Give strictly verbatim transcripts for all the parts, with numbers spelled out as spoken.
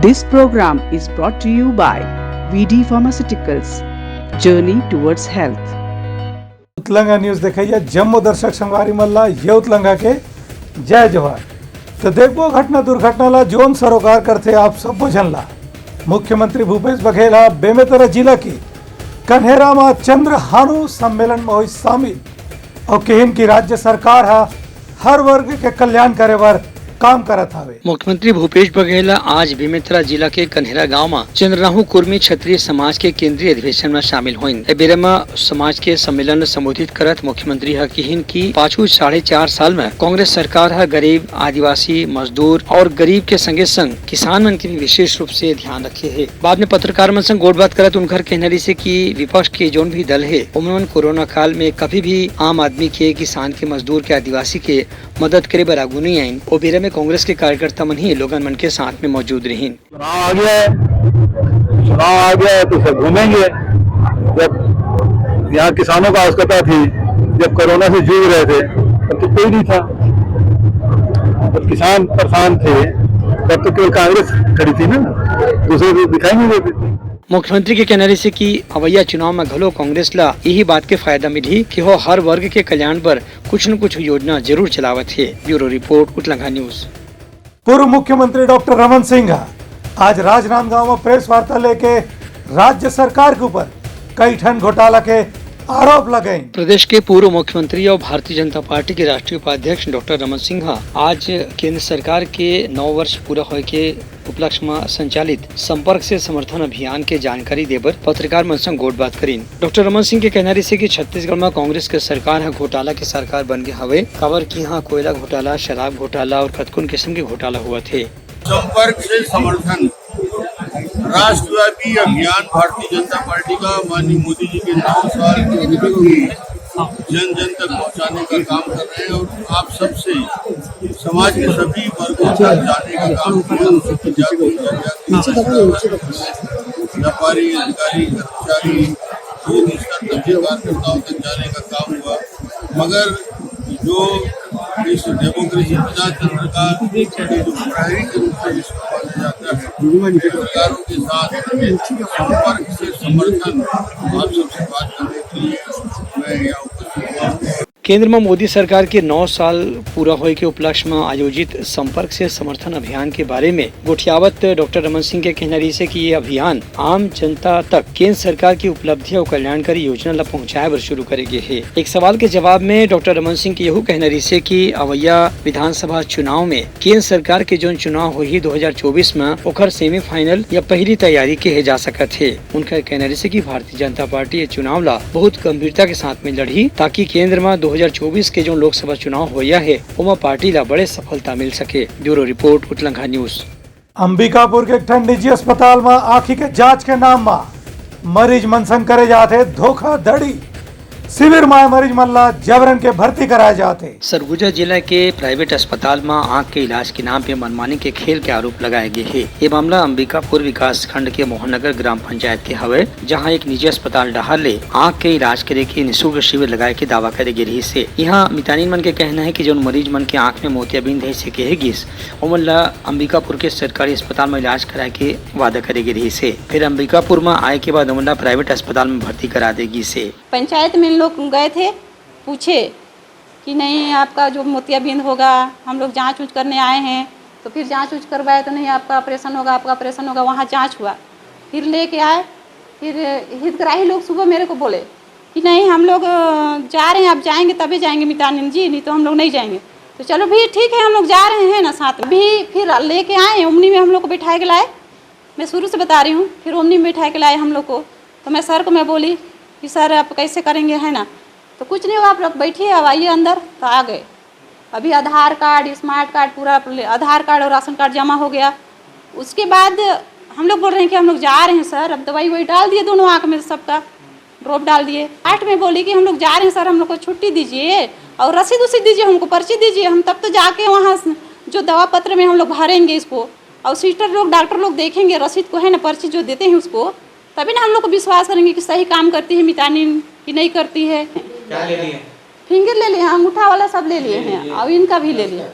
This program is brought to you by V D Pharmaceuticals, Journey Towards Health. Utlangha news देखइया जम्मो दर्शक संगवारी मन ला ये उतलंगा के जय जोहार। तो देखबो घटना दुर्घटना ला जोन सरोकार करथे आप सब्बो झन ला। मुख्यमंत्री भूपेश बघेल हा बेमेतरा जिला के कन्हेरा मा चंद्रहानु सम्मेलन में होइस शामिल। अउ किहिन कि राज्य सरकार हा हर वर्ग के कल्याण करे बर काम करत हावे। मुख्यमंत्री भूपेश बघेल आज बेमेतरा जिला के कन्हेरा गांव म चंद्रनाहू कुर्मी क्षेत्रीय समाज के केंद्रीय अधिवेशन म शामिल होइन। ए बेरा म समाज के सम्मेलन ल संबोधित करत मुख्यमंत्री ह किहिन कि पाछू साढ़े चार साल म कांग्रेस सरकार ह गरीब, आदिवासी, मजदूर और गरीब के संगे संग किसान मन के भी विशेष रूप से ध्यान रखे हे। बाद में पत्रकार मन संग गोठबात करत उनकर कहना रहिसे कि विपक्ष के जोन भी दल हे, ओमन कोरोना काल में कभी भी आम आदमी के, किसान के, मजदूर के, आदिवासी के मदद करे बर आगू नहीं आइन। ओ बेरा में कांग्रेस के कार्यकर्ता मन ही लोगन मन के साथ में मौजूद रहिन। चुनाव आ गया है, चुनाव आ गया है तो सब घूमेंगे। जब यहाँ किसानों का आवश्यकता थी, जब कोरोना से जूझ रहे थे, तब तो कोई नहीं था। जब किसान परेशान थे, तब तो केवल कांग्रेस खड़ी थी ना, दूसरे तो दिखाई नहीं देते थे। मुख्यमंत्री के कहना रहिसे कि अवैया चुनाव में घलो कांग्रेस ला यही बात के फायदा मिलही कि हो हर वर्ग के कल्याण बर कुछ न कुछ योजना जरूर चलावत हे। Bureau report, Utlangha news. पूर्व मुख्यमंत्री डॉक्टर रमन सिंह ह आज राजनांदगांव में प्रेस वार्ता लेके राज्य सरकार के ऊपर कई ठन घोटाला के आरोप लगाइन। प्रदेश के पूर्व मुख्यमंत्री और भारतीय जनता पार्टी के राष्ट्रीय उपाध्यक्ष डॉक्टर रमन सिंह ह आज केंद्र सरकार के नौ वर्ष पूरा होए के उपलक्ष्य म संचालित संपर्क से समर्थन अभियान के जानकारी देबर पत्रकार मन संग गोठबात करीन। डॉक्टर रमन सिंह के कहना रहिसे कि छत्तीसगढ़ म कांग्रेस के सरकार ह घोटाला के सरकार बन गे हवे, काबर कि इहाँ कोयला घोटाला, शराब घोटाला और कतकोन किस्म के घोटाला होवत हे। संपर्क से समर्थन राष्ट्रव्यापी अभियान भारतीय जनता पार्टी का माननीय मोदी जी के नौ साल की उपलब्धि जन जन तक पहुंचाने का काम कर रहे हैं और आप सबसे समाज के सभी वर्गों तक जाने का काम किया। अनुसूचित जाति, जनजाति, व्यापारी, अधिकारी, कर्मचारी, बूथ स्तर तक के कार्यकर्ताओं तक जाने का काम हुआ। मगर जो इस डेमोक्रेसी प्रजातंत्र का जो प्रहरी के रूप में जिसको माना जाता है, सरकारों के साथ संपर्क से समर्थन आप सबसे बात करने के लिए मैं यहाँ उपस्थित हुआ हूँ। केंद्र में मोदी सरकार के नौ साल पूरा होए के उपलक्ष्य में आयोजित संपर्क से समर्थन अभियान के बारे में गोठियावत डॉक्टर रमन सिंह के कहना रहिसे कि ये अभियान आम जनता तक केंद्र सरकार की उपलब्धि और कल्याणकारी योजना ला पहुंचाए बर शुरू करे गे हे। एक सवाल के जवाब में डॉक्टर रमन सिंह के यहू कहना रहिसे कि अवैया विधानसभा चुनाव में केंद्र सरकार के जोन चुनाव होही दो हज़ार चौबीस में, ओखर सेमीफाइनल या पहली तैयारी केहे जा सकत हे। उनकर कहना रहिसे कि भारतीय जनता पार्टी ये चुनाव ला बहुत गंभीरता के साथ में लड़ही, ताकि केंद्र में दो हज़ार चौबीस के जोन लोकसभा चुनाव होइया हे, ओमा पार्टी ला बड़े सफलता मिल सके। Bureau report, Utlangha news. Ambikapur के एक ठन निजी अस्पताल म आँखी के जांच के नाम म मरीज मन संग करे जात हे धोखाधड़ी। शिविर म आए मरीज मन ला जबरन के भर्ती कराए जात हे। सरगुजा जिला के प्राइवेट अस्पताल म आँख के इलाज के नाम पे मनमानी के खेल के आरोप लगाए गे हे। ये मामला अंबिकापुर विकासखंड के मोहन नगर ग्राम पंचायत के हवय, जहां एक निजी अस्पताल डहार ले आँख के इलाज करे के निशुल्क शिविर लगाए के दावा करे गे रिहिस हे। इहां मितानिन मन के कहना हे कि जउन मरीज मन के आँख में मोतियाबिंद हे, से कहे गिस, ओमन ला अंबिकापुर के सरकारी अस्पताल म इलाज कराए के वादा करे गे रिहिस हे। फिर अंबिकापुर म आए के बाद ओमन ला प्राइवेट अस्पताल म भर्ती करा दे गिस हे। पंचायत में इन लोग गए थे, पूछे कि नहीं, आपका जो मोतियाबिंद होगा, हम लोग जांच उंच करने आए हैं, तो फिर जांच उंच करवाए तो नहीं, आपका ऑपरेशन होगा, आपका ऑपरेशन होगा। वहाँ जांच हुआ, फिर लेके आए। फिर हितग्राही लोग सुबह मेरे को बोले कि नहीं, हम लोग, अ, जा रहे हैं, आप जाएंगे तभी जाएंगे मितानिन जी, नहीं तो हम लोग नहीं जाएंगे। तो चलो भी ठीक है, हम लोग जा रहे हैं ना साथ में। अभी फिर लेके आए, ओमनी में हम लोग को बिठाए के लाए। मैं शुरू से बता रही हूँ, फिर ओमनी में बिठाए के लाए हम लोग को। तो मैं सर को मैं बोली कि सर, आप कैसे करेंगे, है ना? तो कुछ नहीं हुआ, आप लोग बैठिए, अब आइए अंदर। तो आ गए। अभी आधार कार्ड, स्मार्ट कार्ड, पूरा अपने आधार कार्ड और राशन कार्ड जमा हो गया। उसके बाद हम लोग बोल रहे हैं कि हम लोग जा रहे हैं सर। अब दवाई वही डाल दिए दोनों आँख में सबका, ड्रॉप डाल दिए। आठ में बोली कि हम लोग जा रहे हैं सर, हम लोग को छुट्टी दीजिए और रसीद उसीद दीजिए, हमको पर्ची दीजिए, हम तब तो जाके वहाँ स-, जो दवा पत्र में हम लोग भरेंगे इसको, और सिस्टर लोग, डॉक्टर लोग देखेंगे रसीद को, है ना, पर्ची जो देते हैं उसको, तभी ना हम लोग को विश्वास करेंगे कि सही काम करती है मितानिन कि नहीं करती है। क्या ले लिए? फिंगर ले लिए हैं, अंगूठा वाला सब ले लिए हैं, और इनका भी ले लिए।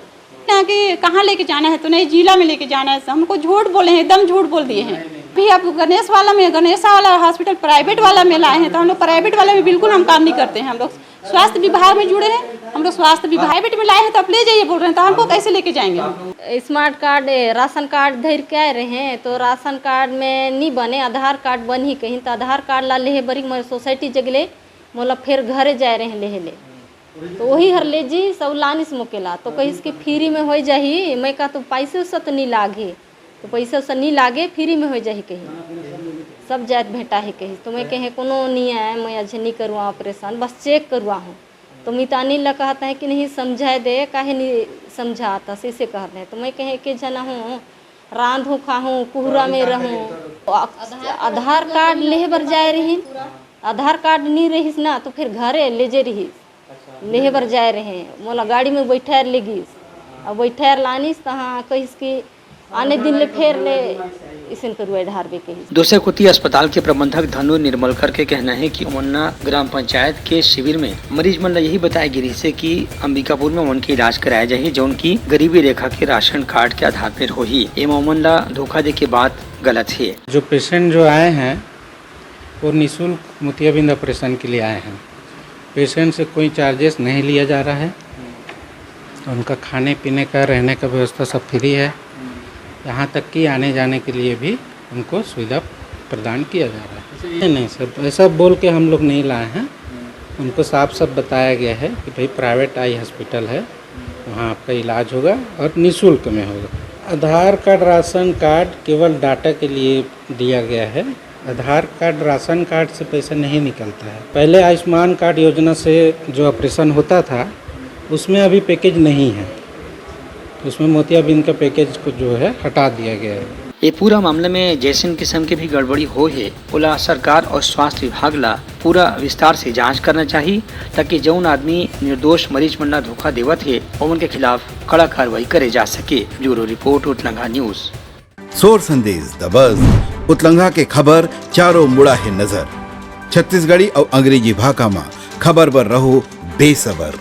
ना कि कहाँ लेके जाना है, तो नहीं, जिला में लेके जाना है। हमको झूठ बोले हैं, एकदम झूठ बोल दिए हैं। फिर अब गणेश वाला में, गणेशा वाला हॉस्पिटल प्राइवेट वाला में लाए हैं, तो हम लोग प्राइवेट वाला में बिल्कुल हम काम नहीं करते हैं। हम लोग स्वास्थ्य विभाग में जुड़े हैं, हम लोग स्वास्थ्य विभाग प्राइवेट में लाए हैं, तो आप ले जाइए बोल रहे हैं, तो हमको कैसे लेके जाएंगे? स्मार्ट कार्ड, ए, राशन कार्ड धर के आए रहे हैं, तो राशन कार्ड में नहीं बने, आधार कार्ड बन ही कहीं, तो आधार कार्ड ला लेहे बरी मोर सोसाइटी जगले, मोला फिर घरे जाए रहे लेहे ले। तो वही हर ले जी सब लानिस मोकेला, तो कहिस कि फ्री में हो जाही। मैं कहा तो पैसे उसे तो नहीं लागे, तो पैसे उसे नहीं लागे, फ्री में हो जाही कहीं, सब जात भेटा है कहिस। तो मैं कहे कोनो नहीं आए, मैं अझे नहीं करूँ ऑपरेशन, बस चेक करुआ हूँ। तो मितानी ला कहता है कि नहीं समझाए दे, काहे नहीं समझाता से, इसे कहते हैं। तो मैं कहे कि जना हूँ, रांधूं खाहूं, कुहरा में रहूं। आ-, आधार कार्ड लेहे बर जाए रहिन, आधार कार्ड नहीं रहिस ना, तो फिर घरे ले जे रहिस, लेहे बर जाए रहे, मोला गाड़ी में बैठार ले गिस, अब बैठार लानिस, तहाँ कहिस कि आने दिन ले फेर ले इसन करुए ढारबे कहिस। दूसरे कोति अस्पताल के प्रबंधक धनु निर्मलकर के कहना है कि ओमन ग्राम पंचायत के शिविर में मरीज मन ला यही बताए गिरिस हे कि अंबिकापुर में ओमन के इलाज कराए जाही, जौन की गरीबी रेखा के राशन कार्ड के आधार पर होही। एमा ओमन ला धोखा दे के बात गलत हे। जो पेशेंट जो आए हैं, वो निशुल्क मोतियाबिंद ऑपरेशन के लिए आए हैं। पेशेंट से कोई चार्जेस नहीं लिया जा रहा है। उनका खाने पीने का, रहने का व्यवस्था सब फ्री है। यहाँ तक कि आने जाने के लिए भी उनको सुविधा प्रदान किया जा रहा है। नहीं, नहीं सर, ऐसा बोल के हम लोग नहीं लाए हैं। उनको साफ साफ बताया गया है कि भाई, प्राइवेट आई हॉस्पिटल है, वहाँ आपका इलाज होगा और निःशुल्क में होगा। आधार कार्ड, राशन कार्ड केवल डाटा के लिए दिया गया है। आधार कार्ड, राशन कार्ड से पैसा नहीं निकलता है। पहले आयुष्मान कार्ड योजना से जो ऑपरेशन होता था, उसमें अभी पैकेज नहीं है, उसमें मोतियाबिंद का पैकेज को जो है, हटा दिया गया है। ये पूरा मामले में जैसन किस्म के भी गड़बड़ी होय हे, ओला सरकार और स्वास्थ्य विभाग ला पूरा विस्तार से जांच करना चाहिए, ताकि जौन आदमी निर्दोष मरीज मन ला धोखा देवत हे, ओमन के खिलाफ कड़ा कार्रवाई करे जा सके। Bureau report, Utlangha news. सोर संदेश, द बज, उतलंघा के खबर चारों मुड़ा हे नजर। छत्तीसगढ़ी अउ अंग्रेजी भाखा म खबर बर रहो बेसबर।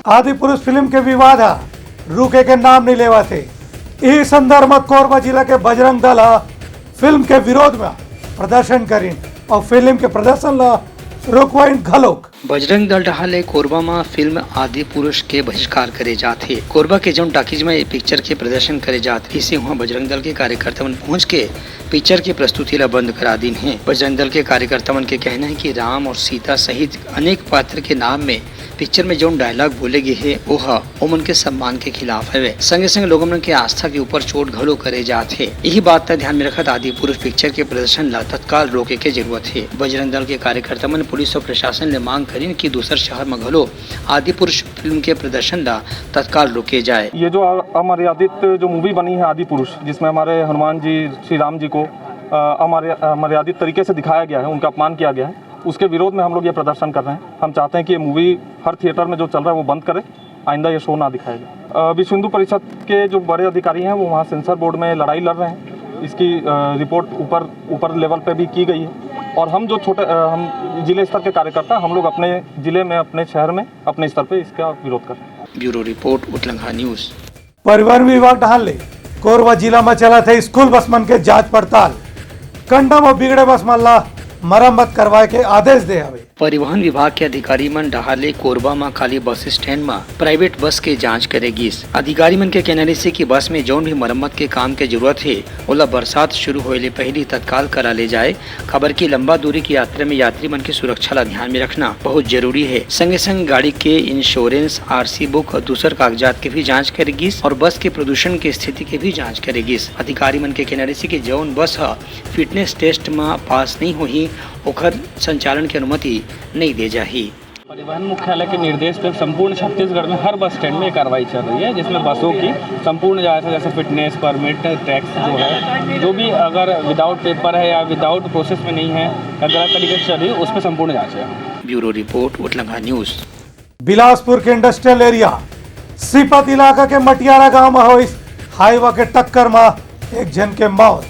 आदि पुरुष फिल्म के विवाद ह रुके के नाम नहीं लेवत हे। इही संदर्भ म कोरबा जिला के बजरंग दल ह फिल्म के विरोध म प्रदर्शन करिन अउ फिल्म के प्रदर्शन ल रुकवाइन घलोक। बजरंग दल डहार ले कोरबा म फिल्म आदि पुरुष के बहिष्कार करे जात हे। कोरबा के जौन टाकीज म ए पिक्चर के प्रदर्शन करे जात रिहिस हे, उहां बजरंग दल के कार्यकर्ता मन पहुंच के पिक्चर के प्रस्तुति ला बंद करा दीन हे। बजरंग दल के कार्यकर्ता मन के कहना हे कि राम और सीता सहित अनेक पात्र के नाम में पिक्चर में जौन डायलॉग बोले गे हे, ओह ओमन के सम्मान के खिलाफ हवे। संगे संगे लोगन मन के आस्था के ऊपर चोट घलो करे जात हे। यही बात ला ध्यान में रखत आदि पुरुष पिक्चर के प्रदर्शन ला तत्काल रोके के जरूरत हे। बजरंग दल के कार्यकर्ता मन पुलिस और प्रशासन ले मांग करिन कि दूसर शहर म घलो आदि पुरुष फिल्म के प्रदर्शन ला तत्काल रोके जाए। ये जो अ-, अमर्यादित जो मूवी बनी है आदि पुरुष, जिसमें हमारे हनुमान जी, श्री राम जी को, अ, अमर्या-, अमर्यादित तरीके से दिखाया गया है, उनका अपमान किया गया है, उसके विरोध में हम लोग ये प्रदर्शन कर रहे हैं। हम चाहते हैं कि ये मूवी हर थिएटर में जो चल रहा है, वो बंद करें, आइंदा ये शो ना दिखाया जाए। अ, विश्व हिंदू परिषद के जो बड़े अधिकारी हैं, वो वहाँ सेंसर बोर्ड में लड़ाई लड़ रहे हैं। इसकी, अ, रिपोर्ट ऊपर, ऊपर लेवल पे भी की गई है और हम जो छोटे, अ, हम जिले स्तर के कार्यकर्ता, हम लोग अपने जिले में, अपने शहर में, अपने स्तर पे इसका विरोध कर रहे हैं। Bureau report, Utlangha news. परिवहन विभाग डहार ले कोरबा जिला म चलत हे स्कूल बस मन के जांच पड़ताल। कंडम अउ बिगड़े बस मन ला मरम्मत करवाए के आदेश दे हवे। परिवहन विभाग के अधिकारी मन डहार ले कोरबा म खाली बस स्टैंड म प्राइवेट बस के जांच करे गिस। अधिकारी मन के कहना रिहिस हे कि बस में जौन भी मरम्मत के काम के जरूरत हे, ओला बरसात शुरू होए ले पहिली तत्काल करा ले जाए, काबर कि लंबा दूरी के यात्रा में यात्री मन के सुरक्षा ला ध्यान में रखना बहुत जरूरी हे। संगे संग गाड़ी के इंश्योरेंस, आरसी बुक अउ दूसर कागजात के भी जांच करे गिस और बस के प्रदूषण के स्थिति के भी जांच करे गिस। अधिकारी मन के कहना रिहिस हे कि जौन बस ह फिटनेस टेस्ट म पास नहीं होही, ओखर संचालन के अनुमति नहीं दे जाही। परिवहन मुख्यालय के निर्देश पे संपूर्ण छत्तीसगढ़ में हर बस स्टैंड में ये कार्रवाई चल रही है, जिसमें बसों की संपूर्ण जांच है, जैसे फिटनेस, परमिट, टैक्स जो है, जो भी अगर विदाउट पेपर है या विदाउट प्रोसेस में नहीं है या गलत तरीके से चल रही है, उस पर संपूर्ण जांच है। Bureau report, Utlangha news. Bilaspur के इंडस्ट्रियल एरिया सीपत इलाका के मटियारा गांव म होइस हाईवा के टक्कर म एक झन के मौत।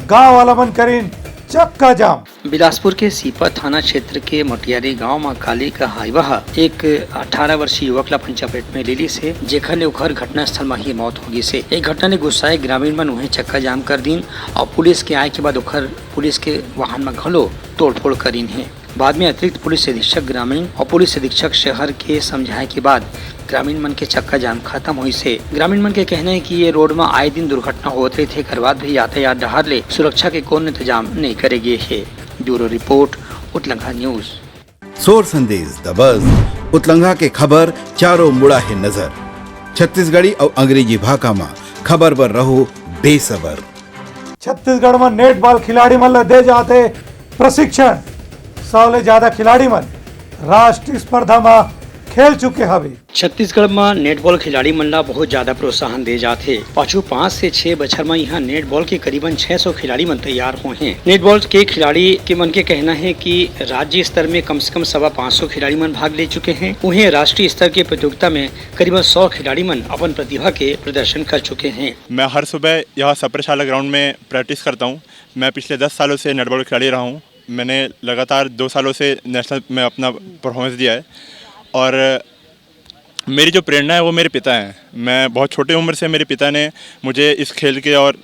गांव वाला मन करिन चक्का जाम। बिलासपुर के सीपत थाना क्षेत्र के मोटियारी गांव म काली का हाईवा ह एक अठारह वर्षीय युवक ला अपन चपेट में ले लिस हे, जेखर ले ओखर घटनास्थल म ही मौत हो गिस हे। ए घटना ले गुस्साए ग्रामीण मन उहें चक्का जाम कर दीन और पुलिस के आए के बाद ओखर पुलिस के वाहन म घलो तोड़फोड़ करीन हे। बाद में अतिरिक्त पुलिस अधीक्षक ग्रामीण और पुलिस अधीक्षक शहर के समझाए के बाद ग्रामीण मन के चक्का जाम खत्म होइस हे। ग्रामीण मन के कहना है कि ये रोड म आए दिन दुर्घटना होत रहिथे, एकर बाद भी यातायात डहार ले सुरक्षा के कोनो इंतजाम नहीं करे गे हे। Bureau report, Utlangha news. सोर संदेश दबस, उतलंघा के खबर चारों मुड़ा हे नजर। छत्तीसगढ़ी अउ अंग्रेजी भाखा म खबर बर रहो बेसबर। छत्तीसगढ़ म नेटबॉल खिलाड़ी मन ल दे जाथे प्रशिक्षण। सौ ले ज्यादा खिलाड़ी मन राष्ट्रीय स्पर्धा म खेल चुके हवे। छत्तीसगढ़ म नेटबॉल खिलाड़ी मन ला बहुत ज्यादा प्रोत्साहन दे जाथे। पाछू पाँच से छह बछर म इहाँ नेटबॉल के करीबन छह सौ खिलाड़ी मन तैयार होहे। नेटबॉल के खिलाड़ी के मन के कहना है कि राज्य स्तर में कम से कम सवा पाँच सौ खिलाड़ी मन भाग ले चुके हैं। उहें राष्ट्रीय स्तर के प्रतियोगिता में करीबन सौ खिलाड़ी मन अपन प्रतिभा के प्रदर्शन कर चुके हैं। मैं हर सुबह यहाँ सप्रेशाला ग्राउंड में प्रैक्टिस करता हूँ। मैं पिछले दस सालों से नेटबॉल खिलाड़ी रहा हूँ। मैंने लगातार दो सालों से नेशनल में अपना परफॉर्मेंस दिया है और मेरी जो प्रेरणा है वो मेरे पिता हैं। मैं बहुत छोटी उम्र से मेरे पिता ने मुझे इस खेल के और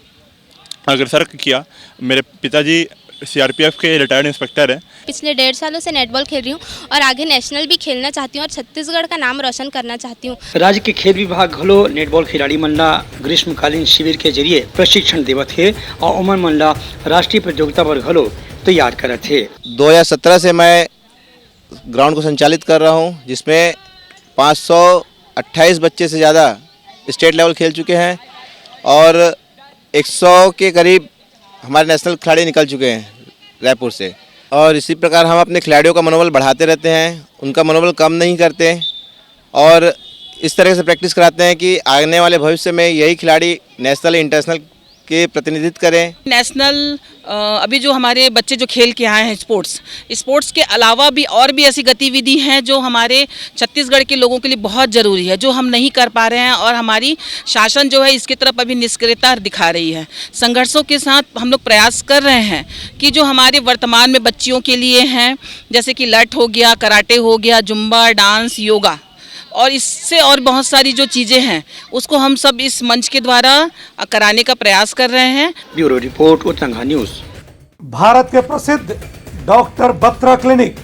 अग्रसर किया। मेरे पिताजी सीआरपीएफ के रिटायर्ड इंस्पेक्टर हैं। पिछले डेढ़ सालों से नेटबॉल खेल रही हूँ और आगे नेशनल भी खेलना चाहती हूँ और छत्तीसगढ़ का नाम रोशन करना चाहती हूँ। राज्य के खेल विभाग घलो नेटबॉल खिलाड़ी मन ला ग्रीष्मकालीन शिविर के जरिए प्रशिक्षण देवत हे और ओमन मन ला राष्ट्रीय प्रतियोगिता बर घलो तैयार करत हे। दो हज़ार सत्रह से मैं ग्राउंड को संचालित कर रहा हूँ, जिसमें पाँच सौ अट्ठाईस बच्चे से ज़्यादा स्टेट लेवल खेल चुके हैं और एक सौ के करीब हमारे नेशनल खिलाड़ी निकल चुके हैं रायपुर से। और इसी प्रकार हम अपने खिलाड़ियों का मनोबल बढ़ाते रहते हैं, उनका मनोबल कम नहीं करते और इस तरह से प्रैक्टिस कराते हैं कि आने वाले भविष्य में यही खिलाड़ी नेशनल, इंटरनेशनल के प्रतिनिधित्व करें। नेशनल अ, अभी जो हमारे बच्चे जो खेल के आए हैं स्पोर्ट्स, स्पोर्ट्स के अलावा भी और भी ऐसी गतिविधि हैं जो हमारे छत्तीसगढ़ के लोगों के लिए बहुत ज़रूरी है, जो हम नहीं कर पा रहे हैं और हमारी शासन जो है इसकी तरफ अभी निष्क्रियता दिखा रही है। संघर्षों के साथ हम लोग प्रयास कर रहे हैं कि जो हमारे वर्तमान में बच्चियों के लिए हैं, जैसे कि लट हो गया, कराटे हो गया, जुम्बा, डांस, योगा, और इससे और बहुत सारी जो चीज़ें हैं उसको हम सब इस मंच के द्वारा अ, कराने का प्रयास कर रहे हैं। Bureau report, Utlangha news. Bharat के प्रसिद्ध डॉक्टर बत्रा क्लिनिक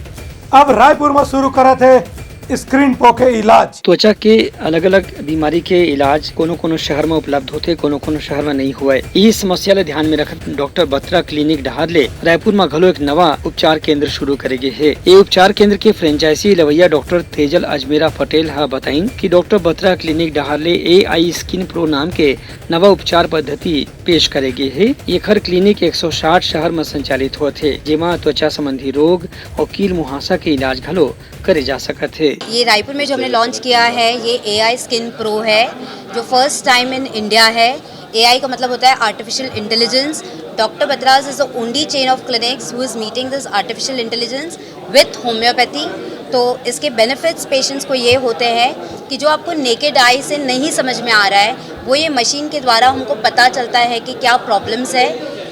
अब रायपुर में शुरू करत हे स्क्रीन प्रो के इलाज। त्वचा के अलग-अलग बीमारी के इलाज कोनो-कोनो शहर में उपलब्ध होथे, कोनो-कोनो शहर में नहीं हुए। इही समस्या ले ध्यान में रखत डॉक्टर बत्रा क्लिनिक डहार ले रायपुर में घलो एक नवा उपचार केंद्र शुरू करे गे हे। ये उपचार केंद्र के फ्रेंचाइजी लवैया डॉक्टर तेजल अजमेरा पटेल ह बताइन कि डॉक्टर बत्रा क्लिनिक डहार ले एआई स्किन प्रो नाम के नवा उपचार पद्धति पेश करे गे हे। एखर क्लिनिक एक सौ साठ शहर म संचालित होत हे, जेमा त्वचा संबंधी रोग अउ कील मुहासा के इलाज घलो करे जा सकत हे। ये रायपुर में जो हमने लॉन्च किया है, ये एआई स्किन प्रो है, जो फर्स्ट टाइम इन इंडिया है। एआई का मतलब होता है artificial intelligence. Doctor Batras is the only chain of clinics who is meeting this artificial intelligence with homeopathy। तो इसके बेनिफिट्स पेशेंट्स को ये होते हैं कि जो आपको नेकेड आई से नहीं समझ में आ रहा है, वो ये मशीन के द्वारा हमको पता चलता है कि क्या प्रॉब्लम्स है।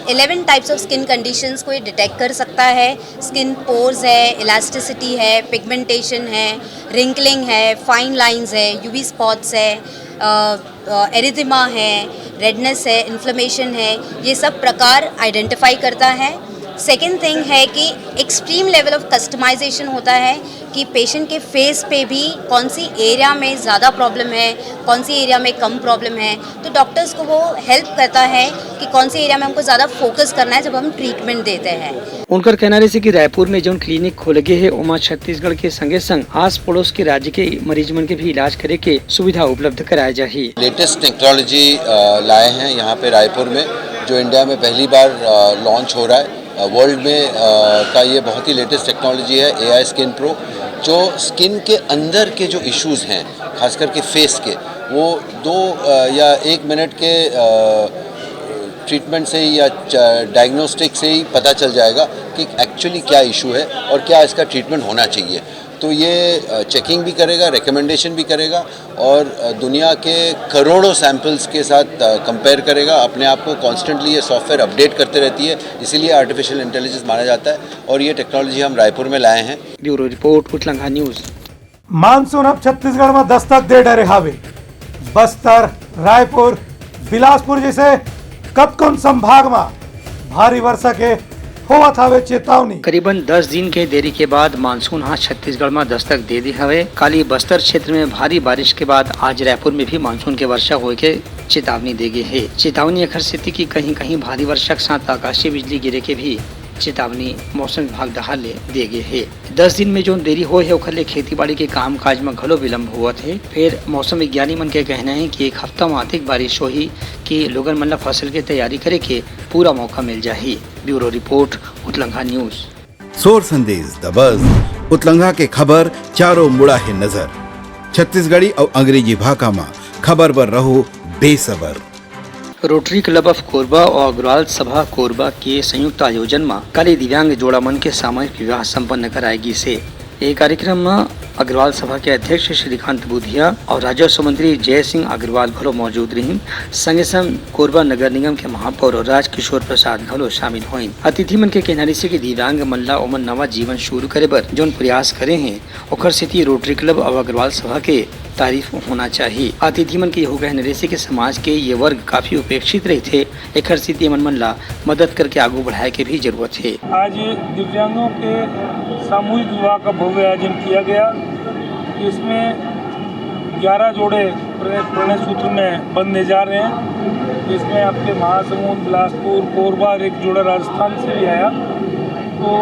Eleven types of skin conditions को ये डिटेक्ट कर सकता है। स्किन पोर्स है, इलास्टिसिटी है, पिगमेंटेशन है, रिंकलिंग है, फाइन लाइंस है, यूवी स्पॉट्स है, एरिथेमा है, रेडनेस है, इन्फ्लेमेशन है, ये सब प्रकार आइडेंटिफाई करता है। सेकेंड थिंग है कि एक्सट्रीम लेवल ऑफ कस्टमाइजेशन होता है कि पेशेंट के फेस पे भी कौन सी एरिया में ज़्यादा प्रॉब्लम है, कौन सी एरिया में कम प्रॉब्लम है। तो डॉक्टर्स को वो हेल्प करता है कि कौन सी एरिया में हमको ज़्यादा फोकस करना है जब हम ट्रीटमेंट देते हैं। उनकर कहना रहिसे कि रायपुर में जौन क्लिनिक खोले गे हे, ओमा छत्तीसगढ़ के संगे संग आस पड़ोस के राज्य के मरीज मन के भी इलाज करे के सुविधा उपलब्ध कराए जाही। लेटेस्ट टेक्नोलॉजी लाए हैं यहाँ पे रायपुर में, जो इंडिया में पहली बार लॉन्च हो रहा है। वर्ल्ड में अ, का ये बहुत ही लेटेस्ट टेक्नोलॉजी है एआई स्किन प्रो, जो स्किन के अंदर के जो इश्यूज हैं, खास करके फेस के, वो दो अ, या एक मिनट के ट्रीटमेंट से ही या डायग्नोस्टिक से ही पता चल जाएगा कि एक्चुअली क्या इशू है और क्या इसका ट्रीटमेंट होना चाहिए। तो ये चेकिंग भी करेगा, रिकमेंडेशन भी करेगा और दुनिया के करोड़ों सैंपल्स के साथ कंपेयर करेगा अपने आप को। कॉन्स्टेंटली ये सॉफ्टवेयर अपडेट करते रहती है, इसीलिए आर्टिफिशियल इंटेलिजेंस माना जाता है। और ये टेक्नोलॉजी हम रायपुर में लाए हैं। Bureau report, Utlangha news. Monsoon अब छत्तीसगढ़ में दस्तक दे डरे हावे। बस्तर, रायपुर, बिलासपुर जैसे कतकोन संभाग में भारी वर्षा के होवत हावे चेतावनी। करीबन दस दिन के देरी के बाद मानसून हा छत्तीसगढ़ में दस्तक दे दे हवे। काली बस्तर क्षेत्र में भारी बारिश के बाद आज रायपुर में भी मानसून के वर्षा होए के चेतावनी दे गे हे। चेतावनी एखर सेती कि कहीं-कहीं भारी वर्षा के साथ आकाशीय बिजली गिरे के भी चेतावनी मौसम विभाग डहार ले दे गे हे। दस दिन में जोन देरी होए हे, ओखर ले खेती बाड़ी के काम काज में घलो विलंब होवत हे। फेर मौसम विज्ञानी मन के कहना हे कि एक हफ्ता में अतेक बारिश होही कि लोगन मन ला फसल के तैयारी करे के पूरा मौका मिल जाही। Bureau report, Utlangha news. सोर संदेश द बज, उतलंघा के खबर चारों मुड़ा हे नजर। छत्तीसगढ़ी अउ अंग्रेजी भाखा म खबर बर रहो बेसबर। रोटरी क्लब ऑफ कोरबा और अग्रवाल सभा कोरबा के संयुक्त आयोजन म काली दिव्यांग जोड़ा मन के सामूहिक विवाह संपन्न कराए गिस हे। ए कार्यक्रम म अग्रवाल सभा के अध्यक्ष श्रीकांत बुधिया और राजस्व मंत्री जय सिंह अग्रवाल घलो मौजूद रहिन। संगे संग कोरबा नगर निगम के महापौर राजकिशोर प्रसाद घलो शामिल होइन। अतिथि मन के कहना रिहिसे कि दिव्यांग मन ला ओमन नवा जीवन शुरू करे बर जोन प्रयास करे हे, ओखर सेती रोटरी क्लब अउ अग्रवाल सभा के तारीफ होना चाही। अतिथि मन के यहू कहना रिहिसे कि समाज के ये वर्ग काफी उपेक्षित रहिथे, एखर सेती एमन मन ला मदद करके आगू बढ़ाए के भी जरूरत हे। आज दिव्यांगों के सामूहिक विवाह का भव्य आयोजन किया गया। इसमें ग्यारह जोड़े प्रणय प्रणय सूत्र में बंधने जा रहे हैं। इसमें आपके महासमुंद, बिलासपुर, कोरबा और एक जोड़ा राजस्थान से भी आया। तो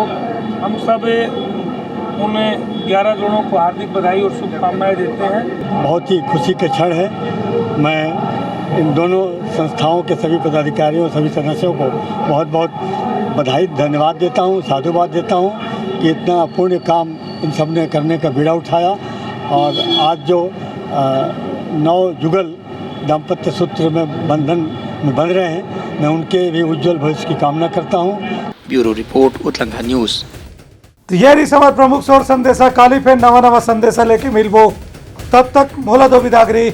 हम सब उन ग्यारह जोड़ों को हार्दिक बधाई और शुभकामनाएं देते हैं। बहुत ही खुशी के क्षण है। मैं इन दोनों संस्थाओं के सभी पदाधिकारियों, सभी सदस्यों को बहुत बहुत बधाई, धन्यवाद देता हूँ, साधुवाद देता हूँ कि इतना पुण्य काम इन सब ने करने का बीड़ा उठाया। और आज जो अ, नव जुगल दाम्पत्य सूत्र में बंधन में बंध रहे हैं, मैं उनके भी उज्जवल भविष्य की कामना करता हूँ। Bureau report, Utlangha news. तो ये रहिस हमर प्रमुख सोर संदेशा। काली फेर नवा नवा संदेशा लेके मिलबो, तब तक मोला दो बिदागरी।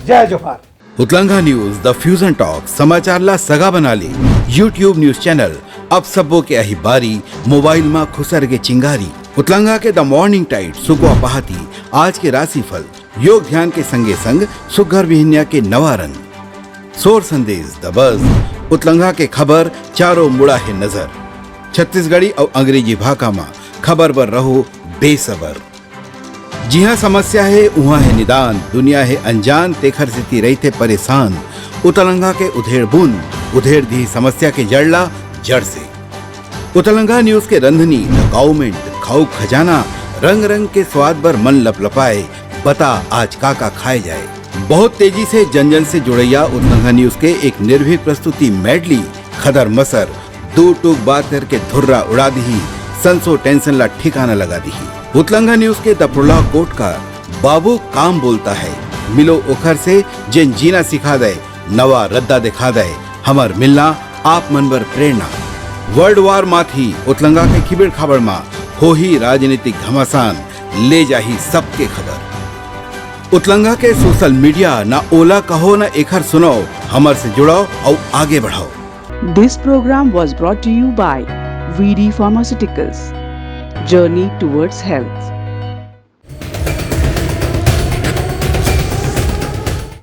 जय जोहार। उतलंघा न्यूज द फ्यूजन टॉक समाचार ला सगा बना ले। YouTube न्यूज चैनल अब सबो के अही बारी, मोबाइल मा खुसर के चिंगारी। उतलंघा के द मॉर्निंग टाइड सुकवा पहाती, आज के राशिफल, योग ध्यान के संगे संग सुग्घर बिहनिया के नवा रंग। सोर संदेश द बज, उतलंघा के खबर चारों मुड़ा हे नजर। छत्तीसगढ़ी अउ अंग्रेजी भाखा मा खबर बर रहो बेसबर। जिहाँ समस्या हे, उहाँ हे निदान, दुनिया हे अनजान, तेखर सेती रहिथे परेशान। उतलंघा के उधेड़ बुन, उधेड़ दिही समस्या के जड़ ला जड़ से। उतलंघा न्यूज के रंधनी, द काउमेंट, खाऊ खजाना, रंग रंग के स्वाद बर मन लपलपाए, बता आज का का खाए जाए। बहुत तेजी से जन जन से जुड़ैया उतलंघा न्यूज के एक निर्भीक प्रस्तुति मेडली, खदर मसर, दू टूक बात करके धुर्रा उड़ा दिही, संसो टेंशन ला ठिकाना लगा दिही। उतलंघा न्यूज के दपड़ला कोट का बाबू काम बोलता है, मिलो ओखर से जेन जीना सिखा दे, नवा रद्दा दिखा दे, हमर मिलना आप मन बर प्रेरणा। वर्ल्ड वार माथी उतलंगा के खिबिड़ खाबड़ मा होही राजनीतिक घमासान, ले जाही सबके खबर। उतलंगा के सोशल मीडिया ना ओला कहो ना एखर सुनाओ, हमर से जुड़ाओ अउ आगे बढ़ाओ। This program was brought to you by V D Pharmaceuticals. Journey towards health.